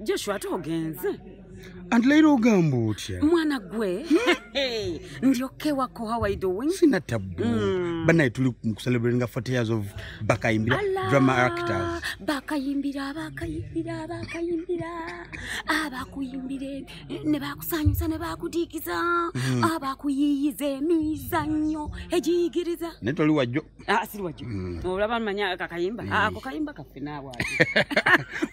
Joshua ate ogenze. Anti leero ogamba otya? Mwana gwe. Ndi okay wako, how are you doing? Sina tabu. Banaye tuli mu celebrating 40 years of Bakayimbira Drama Actors. Bakayimbira, bakayimbira, bakayimbira. Abakuyimbire ne bakusanyusa ne bakudikiza. Abakuyiyiza emizannyo egiyigiriza. Naye toli wajjo. Ah, siri wajjo. Olaba manya akakayimba. Ako kayimba kaffe naawe.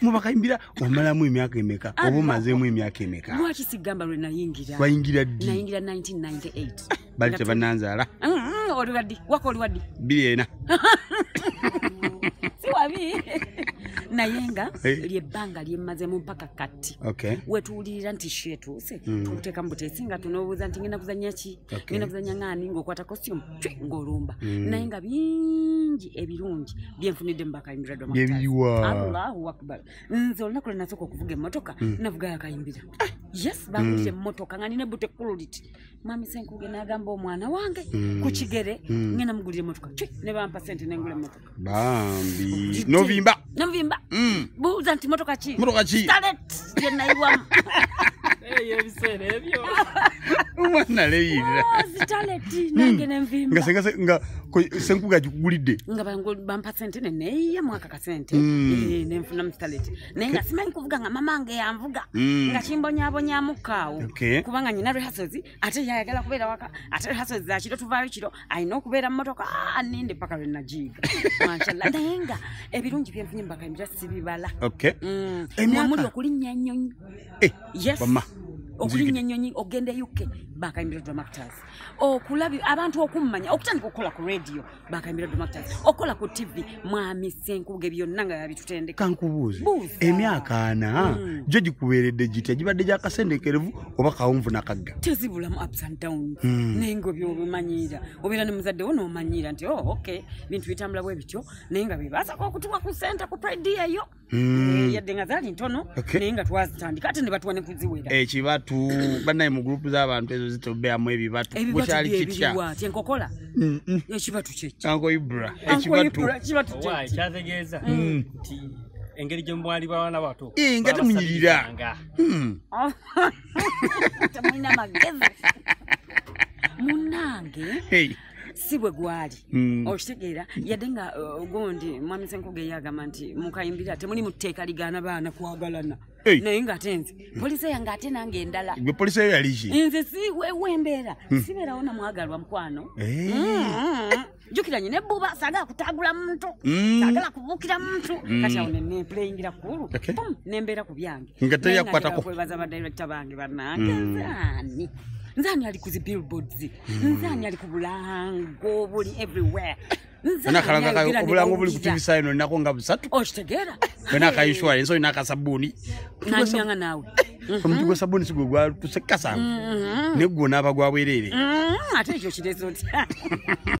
Mu Bakayimbira omalamu emyaka emeka? Oba omazeemu emyaka emeka? Lwaki sigamba lwe nayingira? Wayingira ddi? Nayingira 1998. Bali tebananzaala. Oli waddi? Wako oli waddi? 2004. Si wabi. Naye nga lyebbanga lyemmazeemu mpaka kati. Wetuwulirira nti sheetuuse tuteeka mu buteesi nga tunoobuuza nti ngenda kuzannya ki? Ngenda kuzannya ng'ani? Ng'okwata costume cwi ng'olumba. Naye nga bingi ebirungi byenfunidde mu Bakayimbira Drama Actors. Allahu Akbar. Nze olunaku lwe nasooka okuvuga emmotoka navuga Yakayimbira. Yes, bangulira emmotoka nga nina ebbuto ekkulu liti. Mwami Ssenkuge n'agamba omwana wange ku kigere ngenda mugulira emmotoka. Cwi ne bampa ssente ne ngula emmotoka. Bambi. Novimba. Novimba. Buuza nti motoka ki? Motoka ki? Starlet gye nayiwamu. Eyo ebiseera ebyo. Omwana leyirira. Starlet nange ne nvimba. Nga Ssenkuge agikugulidde. Nga bampa ssente ne neeyiyamu aka kasente. Ne nfunamu Starlet. Naye nga simanyi kuvuga nga mama wange yanvuga. Nga kimbonyaabonyaamuko awo. Kubanga nnyina rehearsals ate yayagala kubeera waka, ate rehearsals za kiro tuvaayo kiro, alina okubeera mu mmotoka, anninde paka lwe nagiyiga. Mashallah. Naye nga ebirungi bye nfunye mu Bakayimbira sibibala. Mwamuli okulinnya ennyonyi. Yes. Okulinnya ennyonyi ogenda e UK, Bakayimbira Drama Actors. Okulabi abantu okummanya, okutandika okukola ku radio, Bakayimbira Drama Actors. Okukola ku TV, Mwami Ssenkuge byonna nga yabitutendeka. Kankubuuze. Emyaka 40 gyo gikubeeredde gitya? Gibadde gya kasendeekerevu oba kawonvu nakagga? Tezibulamu ups and downs. Naye nga by'obimanyiira. Obeera ne muzadde wo n'omanyiira nti oh okay, bintu bitambula bwe bityo, naye nga bebaasako okutuwa ku ssente ku pride eyo. Yadde nga zaali ntono, naye nga twazitandika ate ne batuwa ne kuziwera. Ekibatu bannaye mu gurupu z'abantu ezo zitobeamu ebibatu. Bukyali kitya? Enkokola. Ekibatu kye ki? Uncle Ibra. Ekibatu. Ekibatu kye ki? Kyategeeza nti engeri gye mwali bawana bato. Nga temunyirira. Temulina magezi. Munnange. Si bwe gwali. Okitegeera yadde nga gundi Mwami Ssenkuge yagamba nti mukayimbira temuli mu tteeka ligaana baana kwagalana. Naye nga ate nze poliisi yange ate nange endala. Gwe poliisi eyo yali ki? Nze si wembeera sibeerawo na mwagalwa mukwano. Jjukira nyina ebbuba saagala kutaagula muntu, saagala kubuukira muntu. Kati awo ne playingira kkulu ne mbeera ku byange. Nga teri akukwatako. Kwebaza badirekita bange bannange. Nze ani? Nze ani ali ku zi billboards? Nze ani ali ku bulango buli everywhere? Obulango buli ku TV sign olinako nga busatu. Okitegeera? Olina aka insurance, olina akasabbuuni. Nanyanga naawe. Omuti gwa sabbuuni si gwe gwatusekkasanvu. Naye gwo naaba gwa bwereere. Ate ekyo kireese otya?